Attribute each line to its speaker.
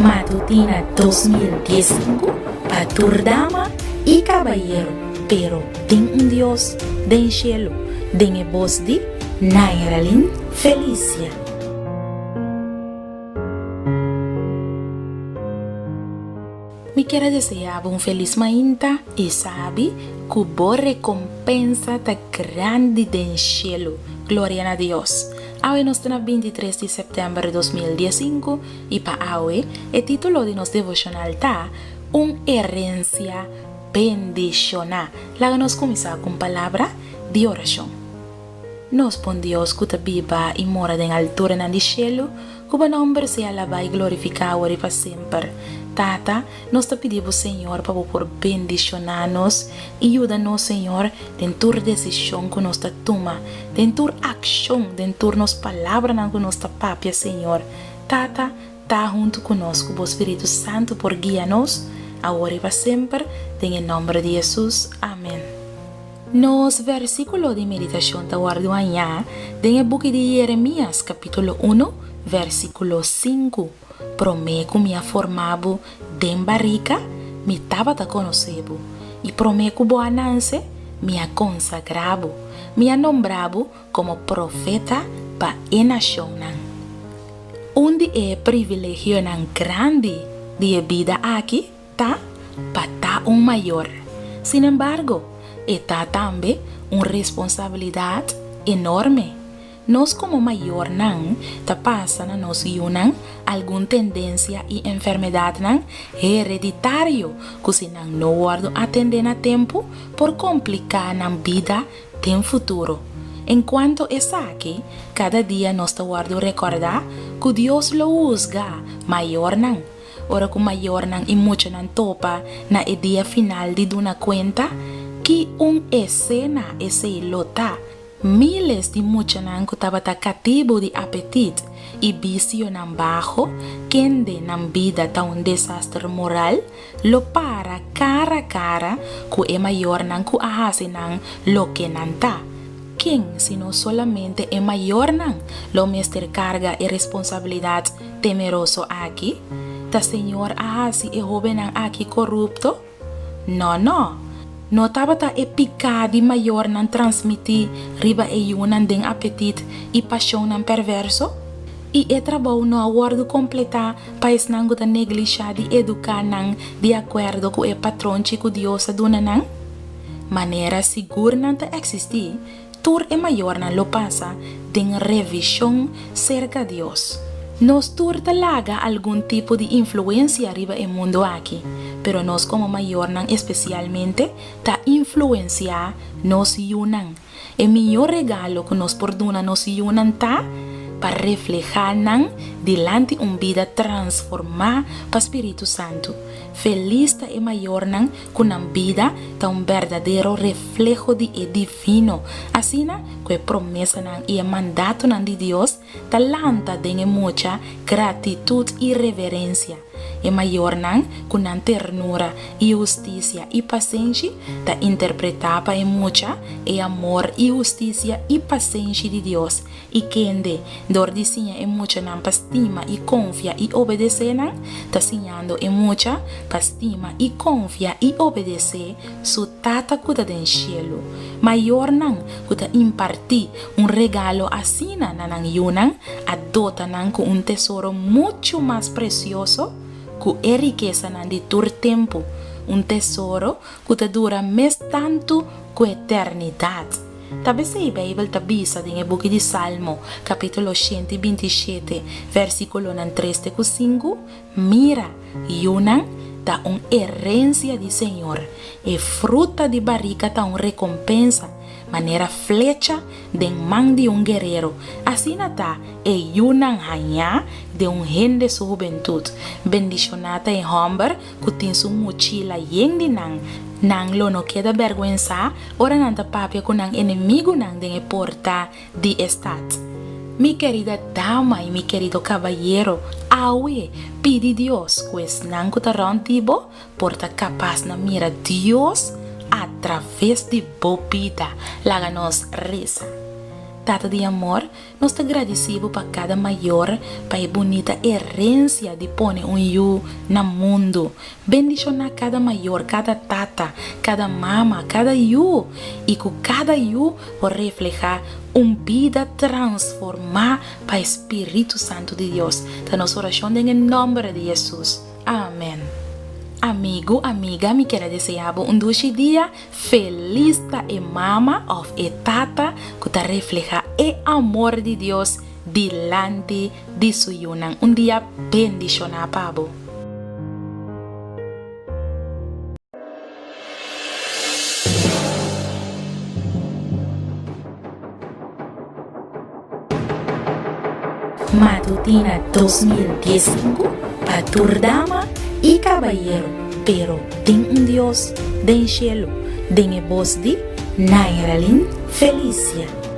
Speaker 1: Matutina 2015 pa tur dama i kabayero, pero tin un Dios den shelu, den e bos di Nairalyn Felicia. Mi kier a desea bo un felis mainta i sabi ku bo rekompensa ta grandi den shelu. Gloria na Dios! Awe nos ta na 23 di sèptèmber 2015 i pa awe e título di nos devoshonal ta Un herensia bendishoná. Laga nos kuminsá ku un palabra di orashon. Nos bon Dios ku ta biba i mora den alturanan di shelu, ku bo nòmber sea alabá i glorifiká awor i pa semper. Tata, nos ta pidi bo, Señor, pa bo por bendishoná nos i yuda nos, Señor, den tur desishon ku nos ta tuma, den tur akshon, den tur nos palabranan ku nos ta papia, Señor. Tata, ta huntu ku nos, ku bo Spiritu Santu por guia nos, awor i pa semper, den e nòmber di Hesus. Amèn. Nos versíkulo di meditashon ta wòrdu hañá den e buki di Yeremías, kapítulo unu, versíkulo sinku, Promé ku mi a forma bo den barika, mi tabata konosé bo, i promé ku bo a nanse, mi a konsagrá bo, mi a nombrá bo komo profeta pa e nashonnan. Un di e privilegionan grandi di e bida aki ta pa ta un mayor. Sinembargo, e ta tambe un responsabilidat enorme. Nos komo mayornan ta pasa na nos yunan algun tendensia i enfermedatnan hereditario ku si nan no wòrdu atendé na tempu por kompliká nan bida den futuro. En kuanto esaki, kada dia nos ta wòrdu rekòrdá ku Dios lo husga mayornan. Ora ku mayornan i muchanan topa na e dia final di duna kuenta, ki un esena esei lo ta! Miles di muchanan ku tabata katibu di apetit i bisionan baho, kende nan bida ta un desaster moral, lo para kara kara ku e mayornan ku a hasi nan loke nan ta. Ken sino solamente e mayornan lo mester karga e responsabilidat temeroso aki? Ta Señor a hasi e hóbennan aki korupto? Nò, nò. No tabata e piká di mayornan transmití riba e yunan den apetit i pashonnan perverso? I e trabou no a wòrdu kompletá pa esnan ku ta neglishá di eduká nan di akuerdo ku e patronchi ku Dios a duna nan? Manera sigur nan ta eksistí, tur e mayornan lo pasa den revishon serka Dios. Nos tur ta laga algun tipo di influensia riba e mundu aki, pero nos komo mayornan espesialmente ta influensiá nos yunan. E mihó regalo ku nos por duna nos yunan ta pa reflehá nan dilanti un bida transformá pa Spiritu Santu. Felis ta e mayornan ku nan bida ta un berdadero refleho di e divino, asina ku e promesanan i e mandatonan di Dios ta lanta den e mucha gratitut i reverensia. E mayornan ku nan ternura i hustisia i pasenshi ta interpretá pa e mucha e amor i hustisia i pasenshi di Dios I kende, dor di siña e muchanan pa stima i konfia i obedesé nan, ta siñando e mucha pa stima i konfia i obedesé su Tata ku ta den shelu. Mayornan ku ta impartí un regalo asina na nan yunan a dota nan ku un tesoro muchu mas presioso ku e rikesanan di tur tempu, un tesoro ku ta dura mes tantu ku eternidat. Ta p'esei Beibel ta bisa den e buki di Salmo, kapítulo 127, versíkulonan tres te ku sinku, Mira, yunan ta un herensia di señor, e fruta di barika ta un rekompensa, manera flecha den man di un guerero, asina ta e yunan hañá den un hende su hubentut. Bendishoná ta e hòmber ku tin su muchila yen di nan, nan lo no keda bèrgwensá ora nan ta papia ku nan enemigunan den e porta di e stat. Mi kerida dama i mi kerido kabayero, awe pidi Dios ku esnan ku ta rònt di bo por ta kapas na mira Dios atraves di bo bida. Laga nos resa. Tata di amor, nos ta gradisí Bo pa kada mayor, pa e bunita herensia di pone un yu na mundu. Bendishoná kada mayor, kada tata, kada mama, kada yu, i ku kada yu por reflehá un bida transformá pa e Spiritu Santu di Dios. Ta nos orashon den e nòmber di Hesus. Amèn. Amigu, amiga, mi kier a deseá bo un dushi dia. Felis ta e mama òf e tata ku ta reflehá e amor di Dios dilanti di su yunan. Un dia bendishoná pa bo. Matutina 2015 pa tur dama y cabayero, pero tin un Dios den cielo, den e bos di Nairalyn Felicia.